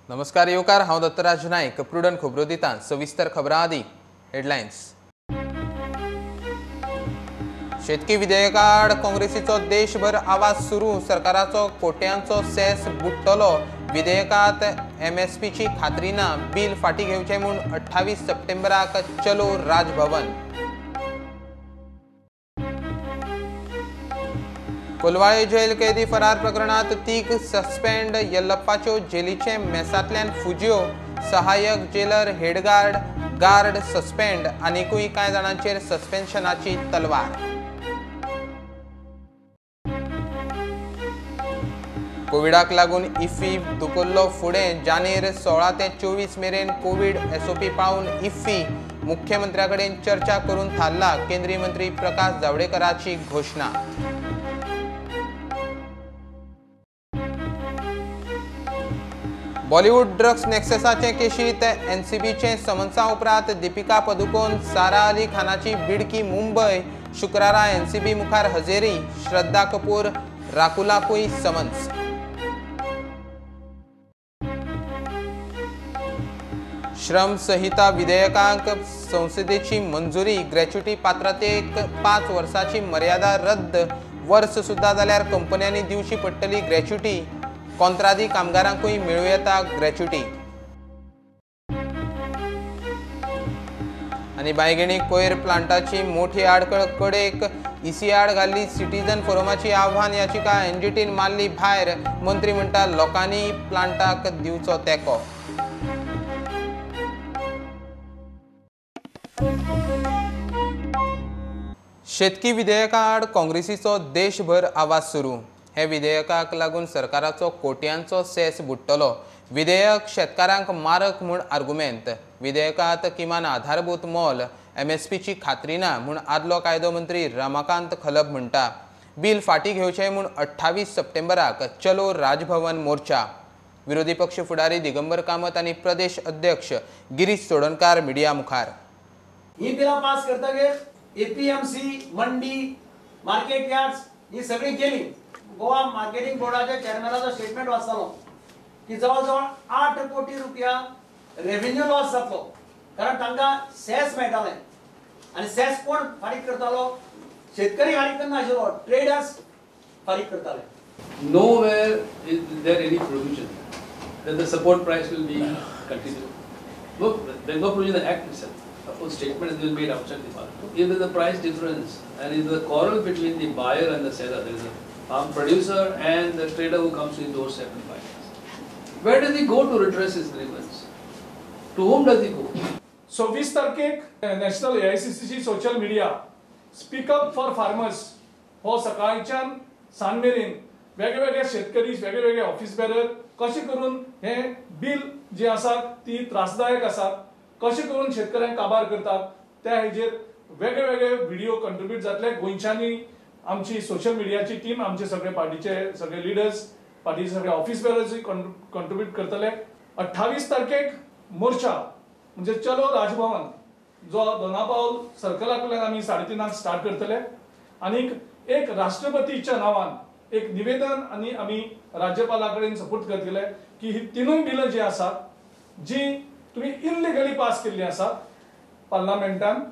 नमस्कार येवकार, हांव दत्तराज नायक. प्रुडंट खबरो दिता. सविस्तर खबरां आदी हेडलायन्स. शेतकी विधेयकाआड काँग्रेसीचो देशभर आवाज सुरू. सरकाराचो कोट्यांचो सेस बुडटलो. विधेयकांत एमएसपीची खात्री ना. बिल फाटीं घेवचें म्हूण 28 सप्टेंबराक चलो राजभवन. कोलवाळे जेल कैदी फरार प्रकरणात तीग सस्पेंड. यल्लप्पाच्यो जेलीचे मेसांतल्यान फुज्यो. सहाय्यक जेलर, हेडगार्ड, गार्ड सस्पेंड. आनिकूय कांय जाणांचेर सस्पेन्शनाची तलवार. कोविडाक लागून इफ्फी दुकल्लो फुडें. जानेर 16 ते 24 मेरेन कोवीड एसओपी पाळून इफ्फी. मुख्यमंत्र्या कडेन चर्चा करून थारला. केंद्रीय मंत्री प्रकाश जावडेकराची घोशणा. बॉलिवूड ड्रग्स नेक्ससाचे केशीत एनसीबीचे समन्सा उपरांत दीपिका पदुकोण, सारा अली खानाची बिडकी मुंबय. शुक्रारा एनसीबी मुखार हजेरी. श्रद्धा कपूर, राकुलाकूय समन्स. श्रम संहिता विधेयकांक संसदेची मंजुरी. ग्रॅच्युटी पात्रतेक 5 वर्सांची मर्यादा रद्द. वर्स सुद्दां जाल्यार कंपन्यांनी दिवची पडटली ग्रॅच्युटी. कॉंत्रादी कामगारांकूय मेळूं येता ग्रॅच्युटी. आनी बायगिणी कोयर प्लांटाची मोठी आडखळ कडेक. ईसी आड घाल्ली सिटीजन फोरमाची आव्हान याचिका एनजीटीन मारली भायर. मंत्री म्हणटा लोकांनी प्लांटाक दिवचो तेंको. शेतकी विधेयकाआड काँग्रेसीचो देशभर आवाज सुरू. हे विधेयकाक लागून सरकाराचो कोट्यांचो सेस बुडटलो. विधेयक शेतकारांक मारक म्हूण आर्गुमेंत. विधेयकांत किमान आधारभूत मोल एमएसपीची खात्री ना म्हूण आदलो कायदो मंत्री रमाकांत खलप म्हणटा. बिल फाटीं घेवचें म्हूण 28 सप्टेंबराक चलो राजभवन मोर्चा. विरोधी पक्ष फुडारी दिगंबर कामत आनी प्रदेश अध्यक्ष गिरीश चोडणकार मिडिया मुखार. ही बिलां पास करतगीर एपीएमसी, मंडी, मार्केट यार्ड्स ही सगळी गेली. गोवा मार्केटिंग बोर्डाच्या चेअरमॅनाचो स्टेटमेंट वाचतालो की जवळ जवळ 8 कोटी रुपया रेव्हेन्यू लॉस जातलो, कारण तांकां सेस मेळटालें आनी सेस कोण फारीक करतालो? शेतकरी फारीक करनाशिल्लो, ट्रेडर्स फारीक करताले. Nowhere is there any provision that the support price will be continued. No, there is no provision in the act itself. Of course, statement has been made outside the parliament. If there is a price difference and if there is a quarrel between the buyer and the seller, there is a farm producer and the trader who comes to his doorstep and buys. Where does he go to redress his grievance? To whom does he go? 26 तारखेक national एआयसीसीची social media speak up for farmers हो सकाळच्यान सांज मेरेन वेगळे वेगळे शेतकरी, वेगळे वेगळे office bearer कशें करून हे बिल जे आसा ती त्रासदायक आसा, कशें करून शेतकऱ्यांक काबार करतात त्या हेजेर वेगळे वेगळे व्हिडिओ कंट्रिब्यूट जातले. गोंयच्यांनी आमची सोशल मिडियाची टीम, आमचे सगळे पार्टीचे सगळे लिडर्स, पार्टीचे सगळे ऑफिस बेरर्स कंट्रिब्यूट करतले. 28 तारखेक मोर्चा म्हणजे चलो राजभवन जो दोनापावल सर्कला कडल्यान आमी 3:30 स्टार्ट करतले आनी एक राष्ट्रपतीच्या नांवान एक निवेदन आनी आमी राज्यपाला कडेन सपोर्ट करतले की ही तिनूय बिलां जी आसात जी तुमी इल्लिगली पास केल्ली आसात पार्लमेंटान,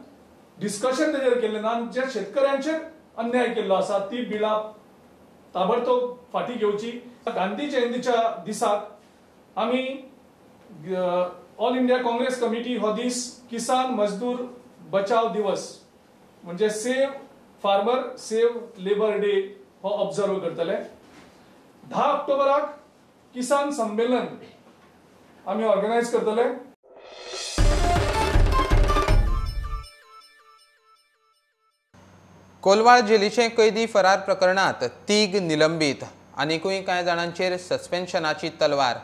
डिस्कशन तेजेर केल्लें ना आनी जे शेतकऱ्यांचेर अन्याय केल्लो आसा ती बिलां ताबडतोब फाटीं घेवची. गांधी जयंतीच्या दिसाक आमी ऑल इंडिया काँग्रेस कमिटी हो दीस किसान मजदूर बचाव दिवस म्हणजे save farmer save labour day हो ऑब्जर्व करतले. 10 ऑक्टोबराक किसान संमेलन आमी ऑर्गनायज करतले. कोलवाळ जेलीचे कैदी फरार प्रकरणात तीग निलंबीत. आनिकूय कांय जाणांचेर सस्पेन्शनाची तलवार.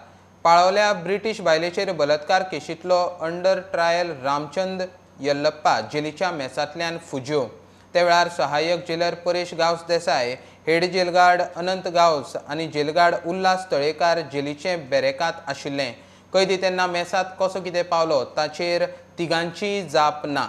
पाळोल्या ब्रिटीश बायलेचेर बलात्कार केशींतलो अंडर ट्रायल रामचंद यल्लप्पा जेलीच्या मेसांतल्यान फुज्यो. त्या वेळार सहाय्यक jailer Paresh Gawas Desai, head jail guard Anant Gawas आनी जेलगार्ड उल्हास तळेकार जेलीचे बेरेकांत आशिल्ले. कैदी तेन्ना मेसांत कसो कितें पावलो ताचेर तिगांची जाप ना.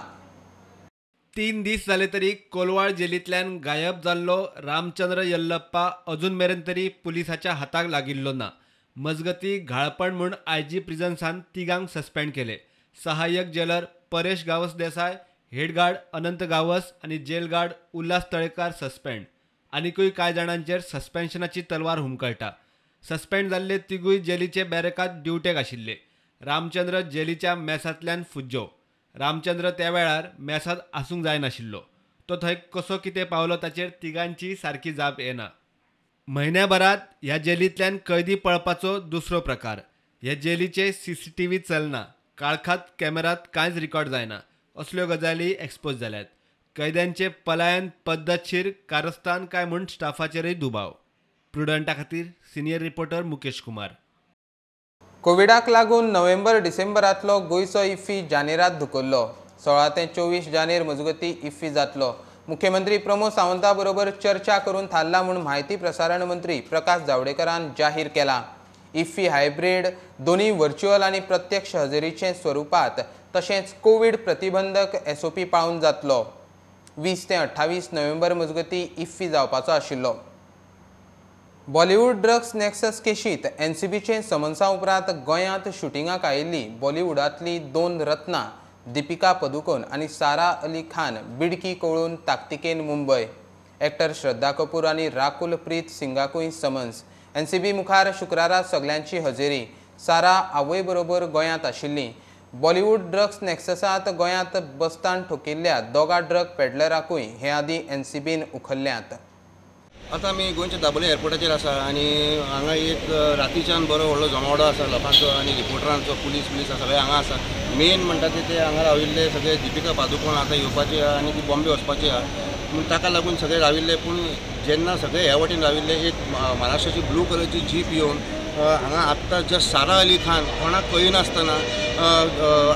3 दीस जाले तरी कोलवाळ जेलींतल्यान गायब जाल्लो रामचंद्र यल्लप्पा अजून मेरेन तरी पुलिसाच्या हाताक लागिल्लो ना. मजगती घाळपण म्हूण आयजी प्रिझन्सान तिगांक सस्पेंड केले. सहाय्यक jailer Paresh Gawas Desai, head guard Anant Gawas आनी jail guard Ulhas Talekar suspend. आनिकूय कांय जाणांचेर सस्पेन्शनाची तलवार हुमकळटा. सस्पेंड जाल्ले तिगूय जेलीचे बॅरकांत ड्युटेक आशिल्ले. रामचंद्र जेलीच्या मेसांतल्यान फुज्जो. रामचंद्र त्या वेळार मेसांत आसूंक जायनाशिल्लो. तो थंय कसो कितें पावलो ताचेर तिगांची सारकी जाप येना. म्हयन्याभरात ह्या जेलींतल्यान कैदी पळपाचो दुसरो प्रकार. हे जेलीचे CCTV चलना. काळखात कॅमेरात कांयच रिकॉर्ड जायना. असल्यो गजाली एक्सपोज जाल्यात. कैद्यांचे पलायन पद्दतशीर कारस्थान काय म्हूण स्टाफाचेरय दुबाव. प्रुडंटा खातीर सिनियर रिपोर्टर मुकेश कुमार. कोविडाक लागून नोव्हेंबर डिसेंबरांतलो गोंयचो इफ्फी जानेरात धुकल्लो. 16 ते 24 जानेर मजगती इफ्फी जातलो. मुख्यमंत्री प्रमोद सावंता बरोबर चर्चा करून थारला म्हूण म्हायती प्रसारण मंत्री प्रकाश जावडेकरान जाहीर केला. इफ्फी हायब्रीड दोन्ही व्हर्च्युअल आनी प्रत्यक्ष हजेरीचे स्वरुपात तशेंच कोवीड प्रतिबंधक SOP पाळून जातलो. 20 ते 28 नोव्हेंबर मजगती इफ्फी जावपाचो आशिल्लो. बॉलिवूड ड्रग्स नॅक्सस केशीत एनसीबीचे समन्सा उपरांत गोंयांत शुटिंगाक आयिल्ली बॉलिवूडांतली 2 रत्नां दीपिका पदुकोण आनी सारा अली खान बिडकी कवळून ताकतिकेन मुंबय. एक्टर श्रद्धा कपूर आनी राकुल प्रीत सिंगाकूय समन्स. एनसीबी मुखार शुक्रारा सगल्यांची हजेरी. सारा आवय बरोबर गोंयांत आशिल्ली. बॉलिवूड ड्रग्स नॅक्ससांत गोंयांत बस्तान ठोकिल्ल्या 2 ड्रग पेडलराकूय हे आदीं एनसीबीन उखल्ल्यात. आतां आमी गोंयच्या दाबोली एअरपोर्टाचेर आसा आनी हांगा एक रातीच्यान बरो व्हडलो जमावडो आसा लोकांचो आनी रिपोर्टरांचो, पुलीस सगळे हांगा आसा. मेन म्हणटा ते हांगा राविल्ले सगळे दीपिका पादुकोण आतां येवपाची आहा आनी ती बॉम्बे वचपाची आहा पूण ताका लागून सगळे राविल्ले. पूण जेन्ना सगळे ह्या वाटेन राविल्ले एक महाराष्ट्राची ब्लू कलरची जीप येवन हांगा आत्तां जस्ट सारा अली खान कोणाक कळिनासतना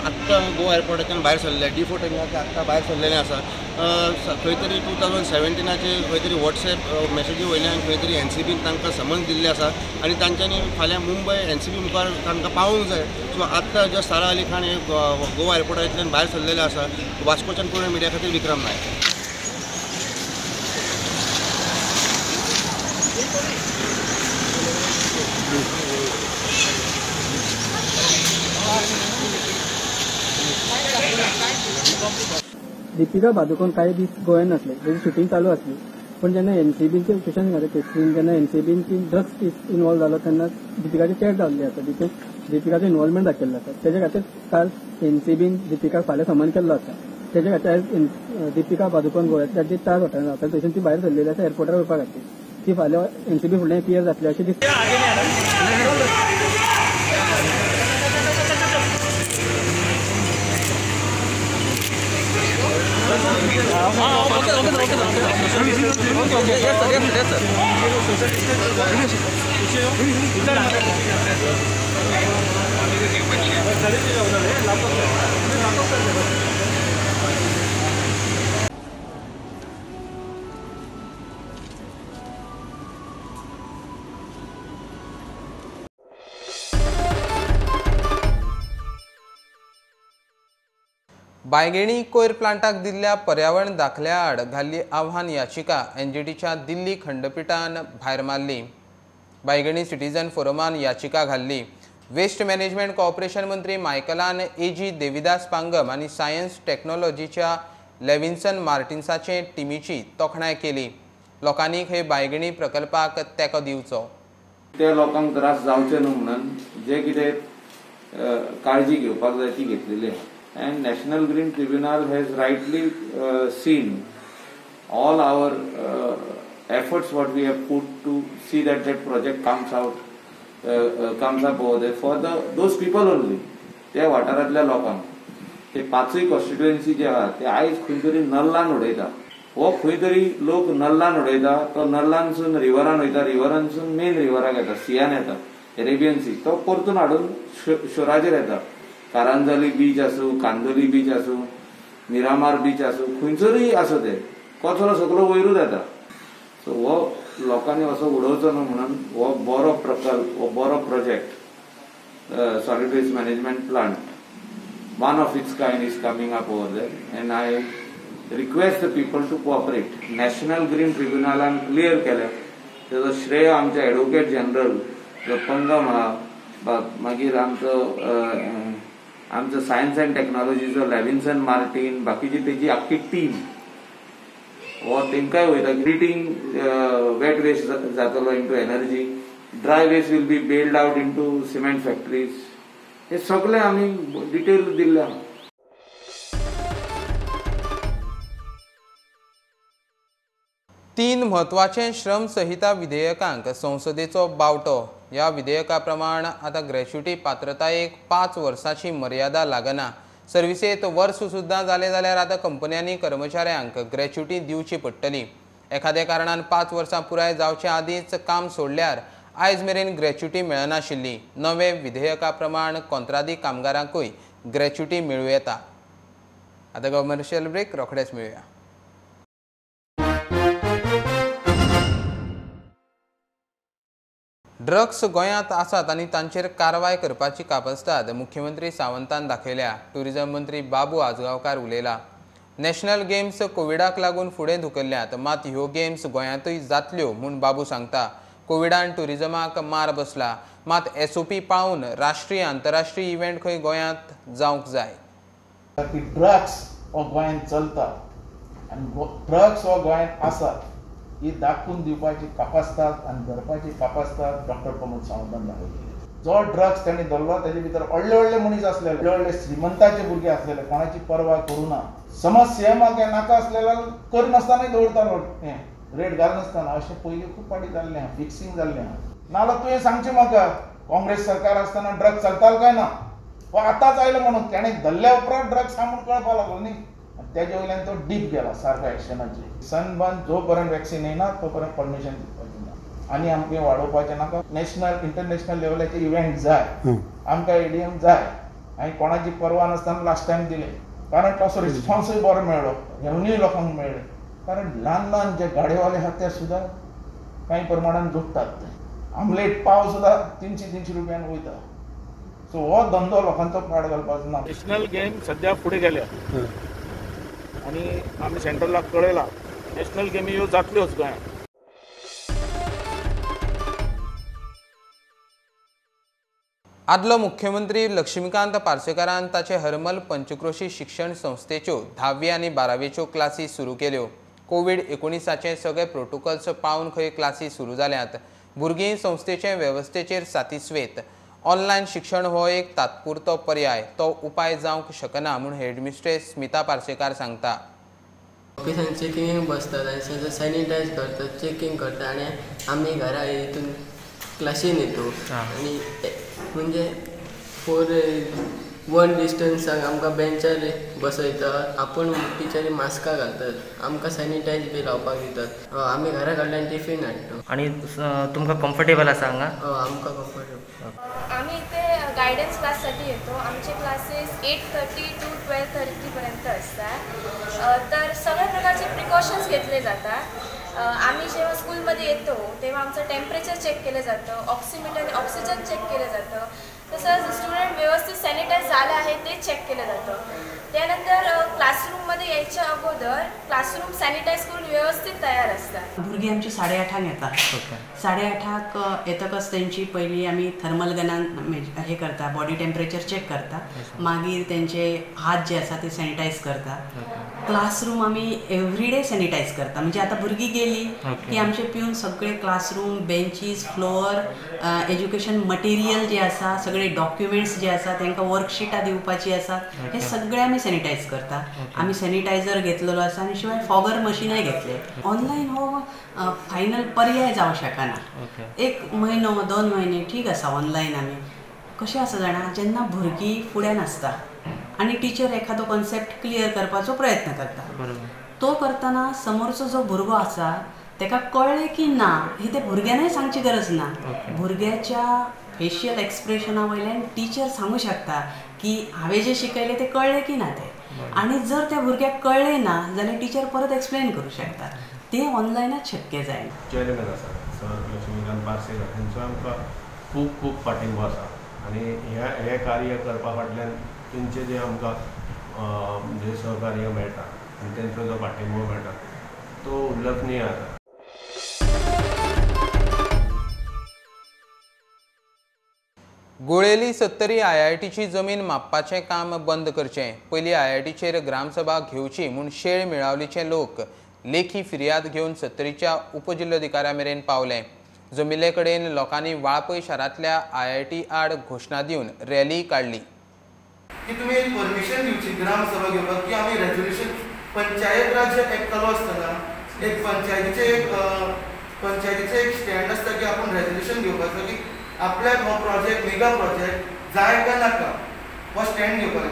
आत्तां गोवा एअरपोर्टाच्यान भायर सरले. D4 टर्मिनलाचे आत्तां भायर सरलेलें आसा. खंय तरी 2017 खंय तरी वॉट्सएप मॅसेजी वयल्यान खंय तरी एनसीबीन तांकां समन्स दिल्लें आसा आनी तांच्यांनी फाल्यां मुंबय एनसीबी मुखार तांकां पावूंक जाय. सो आत्तां जस्ट सारा अली खान हे गोवा एअरपोर्टांतल्यान भायर सरलेलें आसा. वास्कोच्यान पूर्ण मिडिया खातीर विक्रम नायक. दीपिका पादुकोण काही दीस गोंयांत नासले, तेजी शुटींग चालू आसली. पूण जेन्ना एनसीबीचे सुशांत सिंगाचे केसीन जेन्ना एनसीबीन ड्रग्स केस इन्वॉल्व जालो तेन्ना दीपिकाची चॅट जाल्ली आसा, तितून दीपिकाचो इन्वॉल्वमेंट दाखयल्लो आसा. तेजे खातीर काल एनसीबीन दीपिकाक फाल्यां समन केल्लो आसा. तेजे खातीर आयज दीपिका पादुकोण गोव्यांतल्या जी ताज हॉटेलांत रावता थंयसून ती भायर सरलेली आसा एअरपोर्टार वचपा खातीर. ती फाल्यां एनसीबी फुडल्यान क्लियर जातली अशें दिसता. बायगेणी कोयर प्लांटाक दिल्ल्या पर्यावरण दाखल्या आड घाल्ली आव्हान याचिका एनजीटीच्या दिल्ली खंडपिठान भायर मारली. बायगेणी सिटीजन फोरमान याचिका घाल्ली. वेस्ट मॅनेजमेंट कॉर्पोरेशन मंत्री मायकलान AG Devidas Pangam आनी सायन्स टेक्नॉलॉजीच्या लेविन्सन मार्टिन्साचे टिमीची तोखणाय केली. लोकांनी हे बायगेणी प्रकल्पाक तेंको दिवचो. ते लोकांक त्रास जावचे न्हू म्हणून जे कितें काळजी घेवपाक जाय ती घेतलेली. And National Green Tribunal has rightly seen all our efforts what we have put to see that that project comes out, comes up over there for the those people only. त्या वाठारांतल्या लोकांक ते पांचूय कॉन्स्टिट्युएन्सी जे आहा ते आयज खंय तरी नल्लान उडयता, हो खंय तरी लोक नल्लान उडयता, तो नल्लानसून रिवरान वयता, रिवरानसून मेन रिवराक येता, सियान येता, अरेबियन सी, तो परतून हाडून शोराचेर येता. कारांजली बीच आसूं, कांदोली बीच आसूं, मिरामार बीच आसूं, खंयसरूय आसूं ते कचरो सगळो वयरूच येता. सो हो लोकांनी असो उडोवचो न्हू म्हणून हो बरो प्रकल्प, हो बरो project solid waste management plant, one of its kind is coming up over there, and I request the people to cooperate. National green ट्रिब्युनलान clear केलें, तेजो श्रेय आमचे एडवोकेट जनरल जो पंगम आहा, मागीर आमचो आमचो सायन्स अँड टॅक्नॉलॉजीचो लॅविन्सन मार्टीन, बाकीची तेजी आख्खी टीम हो तेंकांय वयता. ट्रिटींग वेट वेस्ट जातलो into energy, dry waste will be baled out into cement factories. हे सगळे आमी डिटेल दिल्ले आहा. तीन म्हत्वाचे श्रम संहिता विधेयकांक संसदेचो बावटो. ह्या विधेयका प्रमाण आतां ग्रॅच्युटी पात्रतायेक 5 वर्सांची मर्यादा लागना. सर्विसेंत वर्स सुद्दां जालें जाल्यार आतां कंपन्यांनी कर्मचाऱ्यांक ग्रॅच्युटी दिवची पडटली. एखाद्या कारणान 5 वर्सां पुराय जावचे आदींच काम सोडल्यार आयज मेरेन ग्रॅच्युटी मेळनाशिल्ली. नवे विधेयका प्रमाण कोंत्रादी कामगारांकूय ग्रॅच्युटी मेळूं येता. आतां कमर्शियल ब्रेक, रोखडेच मेळुया. ड्रग्स गोंयांत आसात आनी तांचेर कारवाय करपाची कापस्ताद मुख्यमंत्री सावंतान दाखयल्या. टुरिझम मंत्री बाबू आजगांवकार उलयला. नॅशनल गेम्स कोविडाक लागून फुडें धुकल्ल्यात, मात ह्यो गेम्स गोंयांतूय जातल्यो म्हूण बाबू सांगता. कोविडान टुरिझमाक मार बसला, मात एसओपी पाळून राष्ट्रीय आंतरराष्ट्रीय इव्हेंट खंय गोंयांत जावंक जाय. ड्रग्स हो गोंयांत चलता आनी ड्रग्स हो गोंयांत आसा ही दाखोवन दिवपाची कापास्ताद आनी धरपाची कापास्ताद डॉक्टर प्रमोद सावंतान दाखयली. जो ड्रग्स तांणी धरलो तेजे भितर व्हडले व्हडले मनीस आसलेले, व्हडले व्हडले श्रीमंताचे भुरगे आसलेले, कोणाची पर्वा करूना. समज सीएमाक हें नाका आसलेल्या करिनासतनाय दवरतालो, हें रेट घालनासतना. अशें पयलीं खूब फावटी जाल्लें आहा, फिक्सिंग जाल्लें आहा. नाजाल्यार तुवें सांगचें म्हाका काँग्रेस सरकार आसतना ड्रग्स चलतालो काय ना, हो आतांच आयलो म्हणून ताणें धरल्या उपरांत ड्रग्स आहा म्हूण कळपाक लागलो न्ही. तेजे वयल्यान तो डीप गेला सारको एक्शनाचेर. सनबर्न जो पर्यंत वॅक्सिन येना तो पर्यंत परमिशन दिवपाचें ना आनी आमकां वाडोवपाचें नाका. नॅशनल इंटरनॅशनल लेवलाचे इव्हेंट जाय, आमकां एडीएम जाय. आनी कोणाची पर्वा नासतना लास्ट टायम दिलें, कारण तसो रिस्पॉन्सूय बरो मेळ्ळो, रेवन्यूय लोकांक मेळ्ळें. कारण ल्हान ल्हान जे गाडयेवाले आहात ते सुद्दां कांय प्रमाणान जोडटात. ते आमलेट पाव सुद्दां 300-300 रुपयान वयता. सो हो धंदो लोकांचो पाड घालपाचो ना. नॅशनल गेम सद्या फुडें गेल्या आनी आमी सेंट्रलाक कळयला नॅशनल गेमी ह्यो जातल्योच गोंयांत. आदलो मुख्यमंत्री लक्ष्मीकांत पार्सेकारान ताचे हरमल पंचक्रोशी शिक्षण संस्थेच्यो 10वी आनी 12वेच्यो क्लासी सुरू केल्यो. कोवीड-19 सगळे प्रोटोकॉल्स पाळून खंय क्लासी सुरू जाल्यात. भुरगीं संस्थेचे वेवस्थेचेर सातिस्वेत. ऑनलायन शिक्षण हो एक तात्पुरतो पर्याय, तो उपाय जावंक शकना म्हूण हेडमिस्ट्रेस स्मिता पार्सेकार सांगता. ऑफिसान चेकिंगेक बसतात आनी सॅनिटायज करतात, चेकिंग करतात आनी आमी घरा हितून क्लासीन येतो. आनी म्हणजे 4-1 डिस्टन्साक आमकां बेंचार बसयता, आपूण टिचरी मास्कां घालतात, आमकां सॅनिटायज बी लावपाक दितात. आमी घरा कडल्यान टिफीन हाडटा. आनी तुमकां कम्फर्टेबल आसा हांगा? आमकां कम्फर्टेबल. आम्ही इथे गायडन्स क्लाससाठी येतो. आमचे क्लासेस 8:30 to 12:30 पर्यंत असतात. तर सगळ्या प्रकारचे प्रिकॉशन्स घेतले जातात. आम्ही जेव्हा स्कूलमध्ये येतो तेव्हा आमचं टेम्परेचर चेक केलं जातं, ऑक्सिमीटर आणि ऑक्सिजन चेक केलं जातं, तसंच स्टुडंट व्यवस्थित सॅनिटाईज झालं आहे ते चेक केलं जातं. त्यानंतर क्लासरूममध्ये यायच्या अगोदर क्लासरूम सॅनिटाईज करून व्यवस्थित तयार असतात. भुरगीं आमची 8:30 येतात. 8:30 येतकच तेंची पयलीं आमी थर्मल गनान हे करता, बॉडी टेम्परेचर चेक करता, मागीर तेंचे हात जे आसा ते सॅनिटायज करता. क्लासरूम आमी एवरीडे सॅनिटायज करता. म्हणजे आतां भुरगीं गेली की आमचे पिवन सगळे classroom, benches, floor, education material जे आसा, सगळे डॉक्युमेंट्स जे आसा, तांकां वर्कशिटां दिवपाची आसा, हे सगळे आमी सॅनिटायज करता. आमी सॅनिटायझर घेतलेलो आसा आनी शिवाय फॉगर मशीनय घेतले. ऑनलायन हो फायनल पर्याय जावं शकना. 1 म्हयनो 2 म्हयने ठीक आसा ऑनलायन. आमी कशें आसा जाणा, जेन्ना भुरगीं फुड्यान आसता आनी टिचर एखादो कॉन्सेप्ट क्लियर करपाचो प्रयत्न करता, तो करतना समोरचो जो भुरगो आसा ताका कळ्ळें की ना हे त्या भुरग्यानय सांगची गरज ना. भुरग्याच्या फेशियल एक्सप्रेशना वयल्यान टिचर सांगू शकता की हांवें जें शिकयलें तें कळ्ळें की ना तें. आनी जर त्या भुरग्याक कळ्ळें ना जाल्यार टिचर परत एक्सप्लेन करूं शकता. तें ऑनलायनच शक्य जायना. चेअरमॅन आसा सर लक्ष्मीकांत पार्सेकर, हांचो आमकां खूब खूब पाठिंबो आसा आनी हें कार्य करपा फाटल्यान तेंचें जें आमकां जें सहकार्य मेळटा आनी तेंचो जो पाठिंबो मेळटा तो उल्लेखनीय आसा. गुळेली सत्तरी आयआयटीची जमीन मापपाचें काम बंद करचें, पयलीं आयआयटीचेर ग्रामसभा घेवची म्हूण शेळ मेळावलीचे लोक लेखी फिर्याद घेवन सत्तरीच्या उपजिल्लोधिकाऱ्या मेरेन पावले. जमिल्ले कडेन लोकांनी वाळपय शारांतल्या आयआयटी आड घोशणा दिवन रॅली काडली. की तुमी एक परमिशन दिवची ग्रामसभा घेवपाक की आमी रेजोल्युशन पंचायत राज्य एक्ट चालू आसतना एक पंचायतीचे एक स्टँड आसता की आपूण रेजोल्युशन घेवपाचो की आपल्याक हो प्रोजेक्ट मेगा प्रोजेक्ट जाय काय नाका हो स्टँड घेवपाक.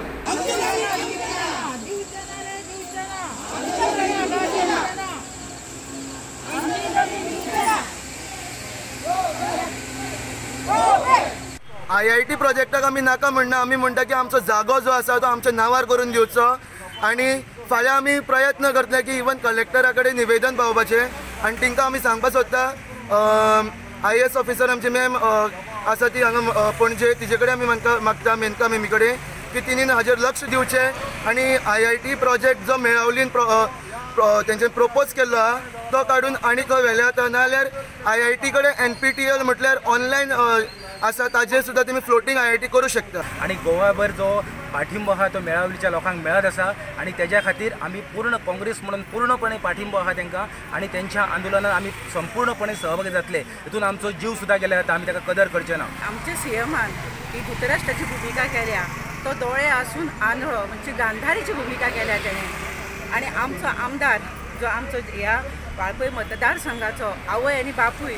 आयआयटी प्रोजेक्टाक आमी नाका म्हणना, आमी म्हणटा की आमचो जागो जो आसा तो आमच्या नांवार करून दिवचो आनी फाल्यां आमी प्रयत्न करतले की इवन कलेक्टरा कडेन निवेदन पावोवपाचें आनी तांकां आमी सांगपाक सोदता आयएएस ऑफिसर आमची मॅम आसा ती हांगा पणजे, तिजे कडेन आमी मागता मेनका मॅमी कडेन की तिणें हाजेर लक्ष दिवचें आनी आयआयटी प्रोजेक्ट जो मेळावलीन तेंच्यानी प्रोपोज केल्लो आहा तो काडून आनी खंय व्हेले वता, नाजाल्यार आयआयटी कडेन एनपीटीएल म्हटल्यार ऑनलायन आसा ताजेर सुद्दां तुमी फ्लोटींग आयआयटी करूं शकता. आनी गोवाभर जो पाठिंबो आहा तो मेळावलीच्या लोकांक मेळत आसा आनी तेज्या खातीर आमी पूर्ण काँग्रेस म्हणून पूर्णपणे पाठिंबो आहा तांकां आनी तेंच्या आंदोलनात आमी संपूर्णपणे सहभागी जातले. हितून आमचो जीव सुद्दां गेल्यार जाता, आमी ताका कदर करचे ना. आमच्या सीएमान ही धृतराष्ट्राची भुमिका केल्या, तो दोळे आसून आंधळो म्हणजे गांधारीची भुमिका केल्या तेणें. आनी आमचो आमदार जो आमचो ह्या वाळपय मतदारसंघाचो आवय आनी बापूय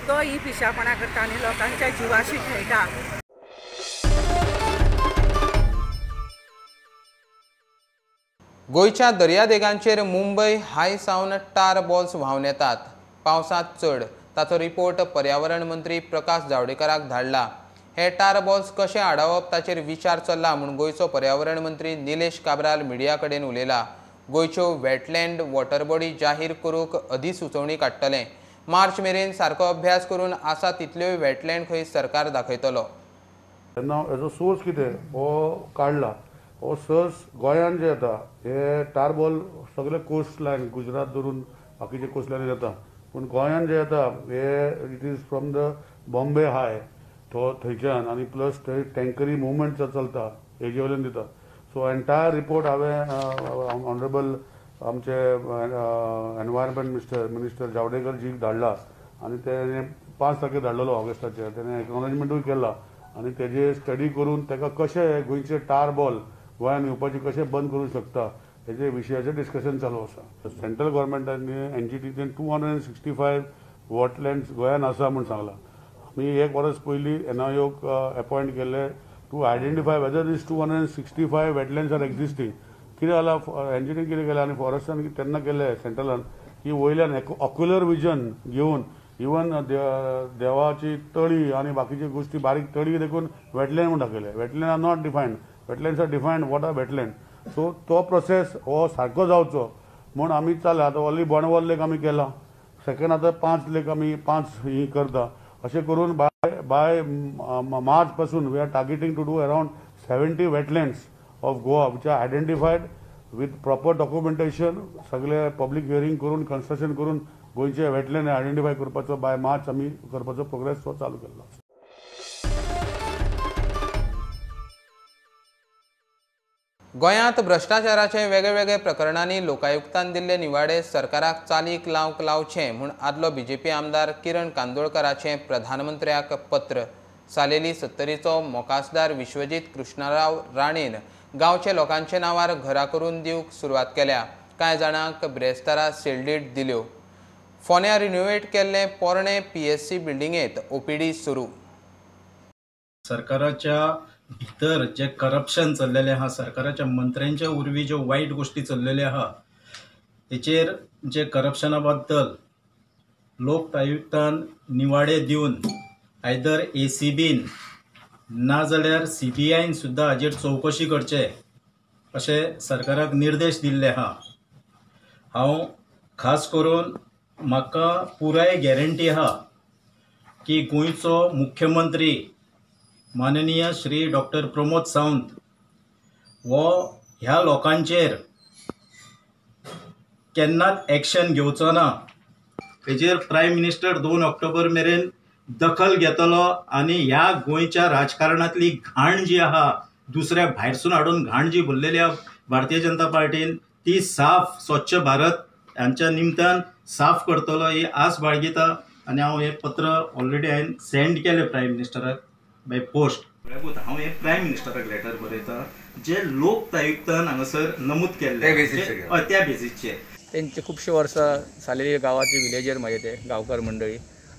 तो ही पिशापणा करता आनी लोकांच्या जिवाशी खेळटा. गोंयच्या दर्यादेगांचेर मुंबय हाय सावन टार बॉल्स व्हांवन येतात, पावसांत चड. ताचो रिपोर्ट पर्यावरण मंत्री प्रकाश जावडेकराक धाडला. हे टार बॉल्स कशे आडावप ताचेर विचार चल्ला म्हूण गोंयचो पर्यावरण मंत्री निलेश काब्राल मिडिया कडेन उलयला. गोंयच्यो वेटलँड वॉटर बॉडी जाहीर करूंक अधिसुचोवणी काडटले. मार्च मेरेन सारको अभ्यास करून आसा तितल्योय वेटलँड खंय सरकार दाखयतलो. तेन्ना हेजो सोर्स कितें हो काडला. हो सोर्स गोंयान जे येता हे टारबॉल सगळे कोस्ट लायन गुजरात धरून बाकीचे कोस्ट लायन येता, पूण गोंयान जे येता हे it is from the Bombay high तो थंयच्यान आनी प्लस थंय टँकरी मुवमेंट चलता हेजे वयल्यान दिता. सो एन्टायर रिपोर्ट हांवें ऑनरेबल आमचे एनवायरमेंट मिनिस्टर जावडेकर जीक धाडला आनी तेणे 5 तारखेर धाडलेलो ऑगस्टाचेर, तेणे एक्नॉलेजमेंटूय केला आनी तेजे स्टडी करून ताका कशें गोंयचे टार बॉल गोंयान येवपाचे कशें बंद करूंक शकता हेजे विशयाचेर डिस्कशन चालू आसा. सेंट्रल गव्हर्मेंटान एनजीटीन 265 वॉटलँड्स गोंयान आसा म्हूण सांगलां. आमी एक वर्स पयलीं एनआयओक एपॉयंट केल्ले to identify whether these 265 wetlands are existing. कितें जालां एनजीटीन कितें केलें आनी फॉरेस्टान तेन्ना केलें सेंट्रलान की वयल्यान ऑक्युलर विजन घेवन इवन देवाची तळी आनी बाकीच्यो गोश्टी बारीक तळी देखून वेटलँड म्हूण दाखयलें. Wetland are not defined, wetlands are defined what are wetland. So तो प्रोसेस हो सारको जावचो म्हूण आमी चल्ला. आतां ऑलरेडी बोंडवल लेक आमी केला, सेकंड आतां 5 लेक आमी 5 ही करता. अशें करून बाय मार्च पासून we are targeting to do around 70 wetlands of Goa which are identified with proper documentation. सगळे पब्लीक हियरींग करून कन्स्ट्रक्शन करून गोंयचे वेटलँड आयडेंटिफाय करपाचो बाय मार्च आमी करपाचो प्रोग्रेस तो चालू केल्लो. गोंयांत भ्रश्टाचाराचे वेगवेगळे प्रकरणांनी लोकायुक्तान दिल्ले निवाडे सरकाराक चालीक लावंक लावचे म्हूण आदलो बीजेपी आमदार किरण कांदोळकराचें प्रधानमंत्र्याक पत्र. सालेली सत्तरीचो मोकासदार विश्वजीत कृष्णराव राणेन गांवचे लोकांचे नांवार घरां करून दिवंक सुरवात केल्या. कांय जाणांक बिरेस्तारा सेल्डीट दिल्यो. फोंड्या रिनोवेट केल्ले पोरणे पीएससी बिल्डिंगेंत ओपीडी सुरू. सरकाराच्या भितर जे करप्शन चल्लेलें आहा, सरकाराच्या मंत्र्यांच्या वरवीं ज्यो वायट गोश्टी चल्लेल्यो आहा तेचेर जे करप्शना बद्दल लोक आयुक्तान निवाडे दिवन आयदर एसीबीन ना जाल्यार सीबीआयन सुद्दां हाजेर चवकशी करचे अशें सरकाराक निर्देश दिल्ले आहा. हांव खास करून म्हाका पुराय गॅरंटी आहा की गोंयचो मुख्यमंत्री माननीय श्री डॉक्टर प्रमोद सावंत हो ह्या लोकांचेर केन्नाच एक्शन घेवचो ना. हेजेर प्रायम मिनिस्टर 2 ऑक्टोबर मेरेन दखल घेतलो आनी ह्या गोंयच्या राजकारणांतली घाण जी आहा दुसऱ्या भायरसून हाडून घाण जी भरलेली आहा भारतीय जनता पार्टीन ती साफ स्वच्छ भारत हांच्या निमतान साफ करतलो ही आस बाळगिता आनी हांव हें पत्र ऑलरेडी हांवें सेंड केलें प्रायम मिनिस्टराक बाय पोस्ट. हांव हें प्रायम मिनिस्टराक लेटर बरयता जे लोक आयुक्तान हांगासर नमूद केल्ले त्या बेजीसचेर. तेंचे खुबशे वर्सां सालेली गांवाचे विलेजर म्हजे ते गांवकार मंडळी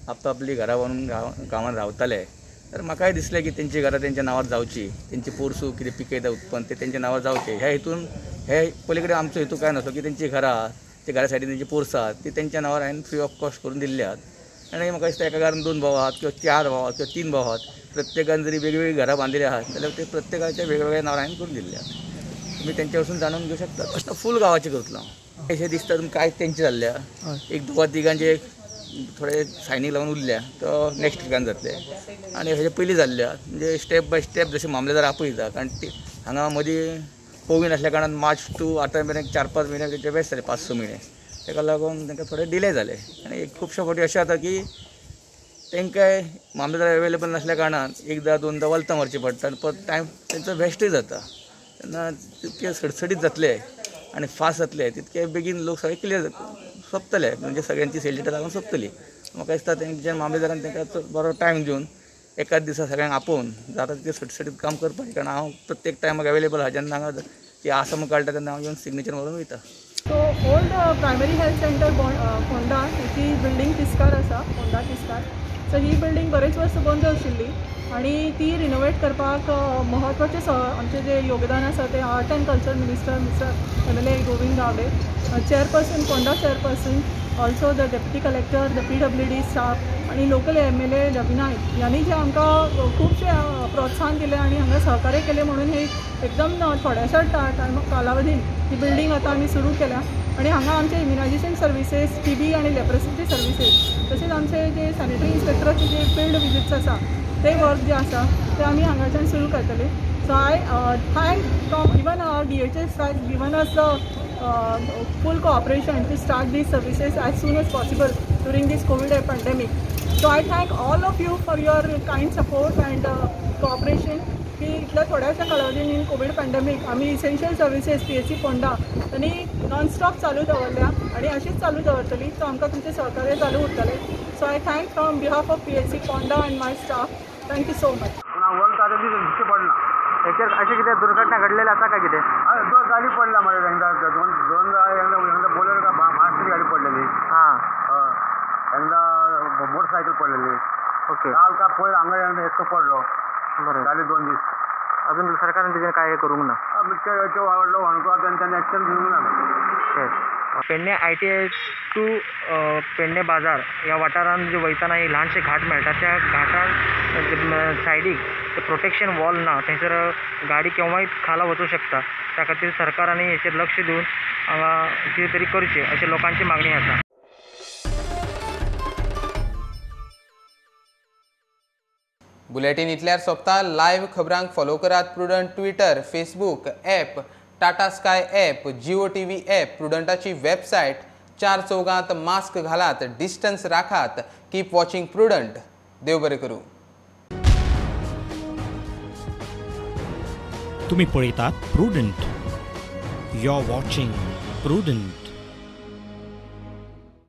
आपआपली घरां बांदून गांवांत रावताले. तर म्हाकाय दिसलें की तेंची घरां तेंच्या नांवार जावची, तेंची पोरसूं कितें पिकयता उत्पन्न तें तेंच्या नांवार जावचें. ह्या हेतून हे पली कडेन आमचो हेतू कांय नासलो की तेंची घरां ते घरा सायडीन तेंची पोरसां आहात ती तेंच्या नांवार हांवें फ्री ऑफ कॉस्ट करून दिल्ली आहात. आनी म्हाका दिसता एका घरान 2 भाव आहात किंवा 4 भाव आहात किंवा 3 भाव आहात, प्रत्येकान जरी वेगवेगळीं घरां बांदिल्लीं आहात जाल्यार ते प्रत्येकाच्या वेगवेगळ्या नांवार हांवें करून दिल्ली आहात. तुमी तेंच्या वचून जाणून घेवं शकता. अशें फूल गांवाचें करतलो हांव. अशें दिसता तुमकां कांयच तेंचें जाल्लें आहा, एक दोगा तिगांचे थोडे सायनीक लागून उरल्या तो नेक्स्ट विकान जातले आनी हेजे पयलीं जाल्ले आहा. म्हणजे स्टेप बाय स्टेप जशें मामलेदार आपयता, कारण ती हांगा मदीं कोवीड आसल्या कारणान मार्च टू आतां मेरेन 4-5 म्हयने तेंचे वेस्ट जाले, 5-6 म्हयने, ताका लागून तांकां थोडे डिले जाले. आनी खुबशे फावटी अशें जाता की तांकां मामलेदार अवेलेबल नासल्या कारणान एकदां दोनदां वल्तां मारची पडटा आनी परत टायम तेंचो वेस्टूय जाता. तेन्ना तितके सडसडीत जातले आनी फास्ट जातले तितके बेगीन लोक सगळे क्लियर सोंपतले, म्हणजे सगळ्यांची सेल लागून सोंपतली. म्हाका दिसता तेंच्या मामलेदारान तांकां बरो टायम दिवन एकाच दिसा सगळ्यांक आपोवन जाता तितकें सडसडीत काम करपाचें, कारण हांव प्रत्येक टायमाक अवेलेबल आहा. जेन्ना हांगा ती आसा म्हूण कळटा तेन्ना हांव येवन सिग्नेचर मारून वयता. So old primary health centre Ponda हेची बिल्डींग तिस्कार आसा, फोंडा तिस्कार. सो ही बिल्डींग बरेच वर्स बंद आशिल्ली आनी ती रिनोवेट करपाक म्हत्वाचें आमचें जें योगदान आसा तें art and culture minister mister MLA Govind Gawde, chairperson Ponda chairperson, also the deputy collector, the PWD staff आनी लोकल MLA Ravi Naik यांनी जे आमकां खुबशें प्रोत्साहन दिलें आनी हांगा सहकार्य केलें म्हणून हे एकदम थोड्याशा टायम कालावधीन ही बिल्डींग आतां आमी सुरू केल्या. आनी हांगा आमचे इम्युनायजेशन सर्विसेस, TB आनी लेप्रसीचे सर्विसेस, तशेंच आमचे जे सॅनिटरी इन्स्पेक्टराचे जे फिल्ड विजिट्स आसा ते वर्क जे आसा ते आमी हांगाच्यान सुरू करतले. So I thank from even our DHS has given us the full cooperation to start these services as soon as possible during this COVID pandemic. So I thank all of you for your kind support and cooperation की इतल्या थोड्याशा कालावधीन in Covid pandemic आमी essential services PHC Ponda आनी non-stop चालू दवरल्या आनी अशीच चालू दवरतली. सो आमकां तुमचें सहकार्य चालू उरतलें. So I thank from behalf of PHC Ponda and my staff. Thank you so much. दिसचें पडना हेचेर अशें कितें दुर्घटना घडलेली आसा काय कितें? दोन गाडी पडला मरे एकदा, दोनदा एकदा बोलेरो का महाराष्ट्री गाडी पडलेली, हां एकदा मोटरसायकल पडलेली. ओके, काल का पयर हांगा एकदा एकटो पडलो. बरें, जाले 2 दीस. अजून सरकारान तेजेर काय हें करूंक ना, व्हडलो व्हणको तेंच्यांनी एक्शन घेवंक ना. पेडणे ITI टू पेडणे बाजार ह्या वाठारांत जे वयतना एक ल्हानशे घाट मेळटा, त्या घाटार सायडीक प्रोटेक्शन वॉल ना, थंयसर गाडी केव्हाय खाला वचूं शकता. त्या खातीर सरकारान हेचेर लक्ष दिवन हांगा कितें तरी करचें अशें लोकांची मागणी आसा. बुलेटीन इतल्यार सोंपता. लायव्ह खबरांक फॉलो करात Prudent Twitter, Facebook app, Tata Sky app, Jio TV app, प्रुडंटाची website. 4 चौगांत मास्क घालात, डिस्टन्स राखात. Keep watching Prudent. देव बरें करूं. तुम्ही पळयतात Prudent. You are watching Prudent.